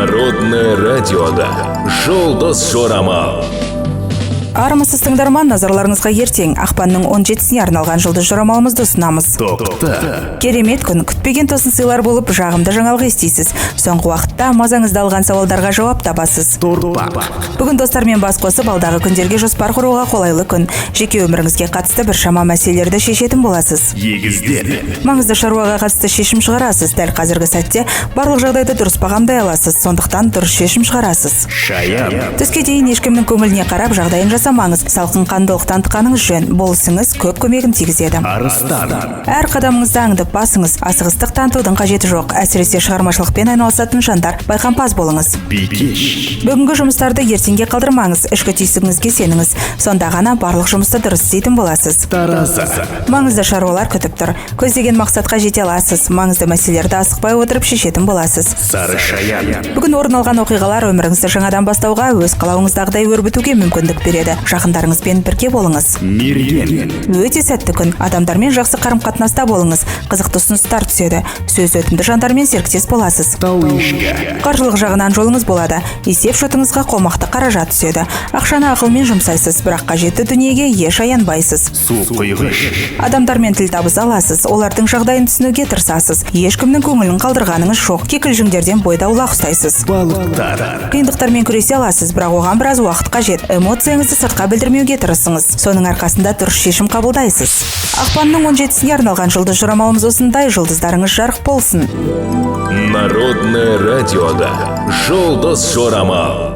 Народное радиода «Жұлдыз жорамал». Армысыз, тыңдарман! Назарларыңызға ертең, ақпанның 17-сіне арналған жұлдыз жорамалымызды ұсынамыз. Тоқта. Керемет күн. Күтпеген тосын сыйлар болып, жағымды жаңалық естисіз. Соңғы уақытта мазаңызды алған сауалдарға жауап табасыз. Торпақ. Бүгін достармен бас қосып, алдағы күндерге жоспар құруға қолайлы күн. Жеке өміріңізге қатысты біршама мәселелерді шешетін боласыз. Егіздер. Маңызды шаруаға қатысты шешім шығарасыз. Дәл қазіргі сәтте барлық жағдайды дұрыс бағамдай аласыз, сондықтан дұрыс шешім шығарасыз. Шаян. Түске дейін ешкімнің көңіліне қарап жағдайын жасамаңыз. Салқын қандылық танытқаныңыз жөн. Бұл ісіңіз көп көмегін тигізеді. Арыстан. Әр қадамыңызды аңдып басыңыз. Асығыстық танытудың қажеті жоқ. Әсіресе шығармашылықпен айналысатын жандар, байқампаз болыңыз. Бикеш. Бүгінгі жұмыстарды ертеңге қалдырмаңыз. Ішкі түйсігіңізге сеніңіз. Сонда ғана барлық жұмысты дұрыс істейтін боласыз. Таразы. Маңызды шаруалар күтіп тұр. Көздеген мақсатқа жете аласыз. Маңызды мәселелерді асықпай отырып шешетін боласыз. Сары шаян. Бүгін орын алған оқиғалар өміріңізді жаңадан бастауға, өз қалауыңыздағыдай өрбітуге мүмкіндік береді. Жақындарыңызбен бірге болыңыз. Мерген. Өте сәтті күн. Адамдармен жақсы қарым қатынаста болыңыз. Қызықты ұсыныстар түседі. Сөз өтімді жандармен серіктес боласыз. Тау ешкі. Қаржылық жағынан жолыңыз болады. Есеп шотыңызға қомақты қаражат түседі. Ақшаны ақылмен жұмсайсыз, бірақ қажетті дүниеге еш аянбайсыз. Су құйғыш. Адамдармен тіл табыса аласыз. Олардың жағдайын түсінуге тырысасыз. Ешкімнің көңілін қалдырғаныңыз жоқ. Кикілжіңдерден бойды аулақ ұстайсыз. Балықтар. Қиындықтармен күресе аласыз, бірақ оған біраз уақыт қажет. Эмоцияңызды сыртқа білдірмеуге тырысыңыз. Соның арқасында дұрыс шешім қабылдайсыз. Ақпанның 17-сіне арналған жұлдыз жорамалымыз осындай. Жұлдыздарыңыз жарық болсын! Народное радиода «Жұлдыз жорамал».